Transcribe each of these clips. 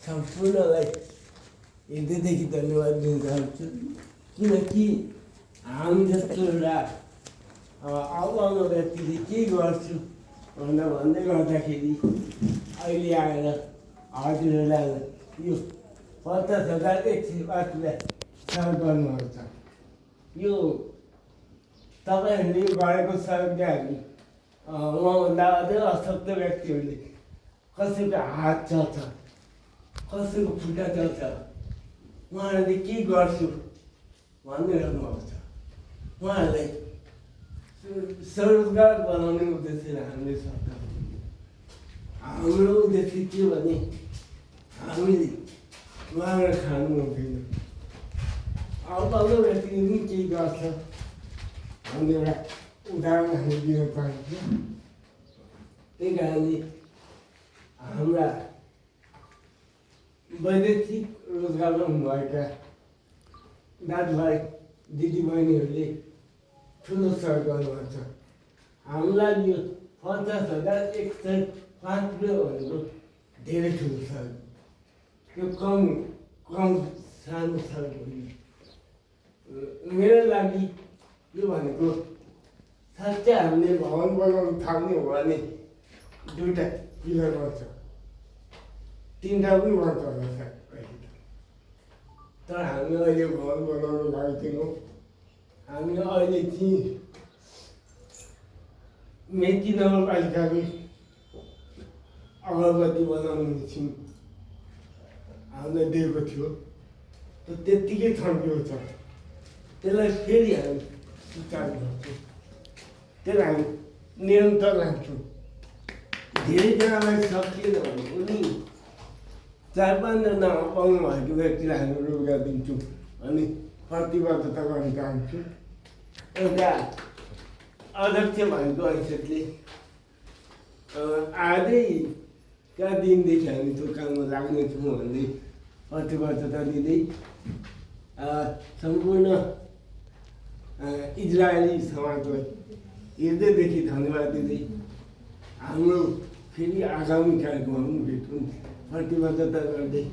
सम्पूर्णलाई हृदयदेखि धन्यवाद दिन चाहन्छु किनकि हामी जस्तो एउटा आउनु व्यक्तिले के गर्छु भनेर भन्दै गर्दाखेरि अहिले आएर हजुरहरूलाई यो 50,108 सहयोग गर्नुहुन्छ। यो तपाईँहरूले गरेको सहयोगले हामी उहाँभन्दा अझै अशक्त व्यक्तिहरूले कसैको हात चल्छ, कसैको खुट्टा चल्छ, उहाँहरूले के गर्छु भन्दै रहनुभएको छ। उहाँहरूलाई स्वरोजगार बनाउने उद्देश्यले हामीले सक्छौँ। हाम्रो उद्देश्य के भने हामीले मागेर खानु हुँदैन। अब अरू व्यक्तिले पनि केही गर्छ भन्ने एउटा उदाहरण हामी दिन चाहन्छौँ। त्यही कारणले हाम्रा वैदेशिक रोजगारमा हुनुभएका दाजुभाइ दिदीबहिनीहरूले ठुलो सहयोग गर्नुहुन्छ। हामीलाई यो 50,105 भनेको धेरै ठुलो सहयोग, यो कम सानो सहयोग होइन। मेरो लागि यो भनेको साँच्चै हामीले भवन बनाउनु थाल्ने हो भने 2टा पिलर बन्छ, 3टा पनि बन्छ होला सायद कहिले त। तर हामी अहिले भवन बनाउनु लागेको हामी अहिले चाहिँ मेची नगरपालिकाकै अगरबत्ती बनाउने मिसिन हामीलाई दिएको थियो, त्यत्तिकै थन्किएको छ। त्यसलाई फेरि हामी सुचारू गर्छौँ, त्यसलाई हामी निरन्तर लान्छौँ। धेरैजनालाई सकिएन भने पनि 4-5जना पाउनु भएको व्यक्तिलाई हामी रोजगार दिन्छौँ अनि प्रतिबद्धता गर्न चाहन्छु। एउटा अध्यक्ष भएको हैसियतले आजैका दिनदेखि हामी त्यो काममा लाग्नेछौँ भन्दै प्रतिबद्धता दिँदै सम्पूर्ण इजरायली समाजलाई हृदयदेखि धन्यवाद दिँदै हाम्रो फेरि आगामी कार्यक्रममा पनि भेटौँ प्रतिबद्धता गर्दै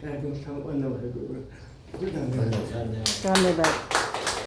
कार्यक्रम सम्पन्न भएको धन्यवाद।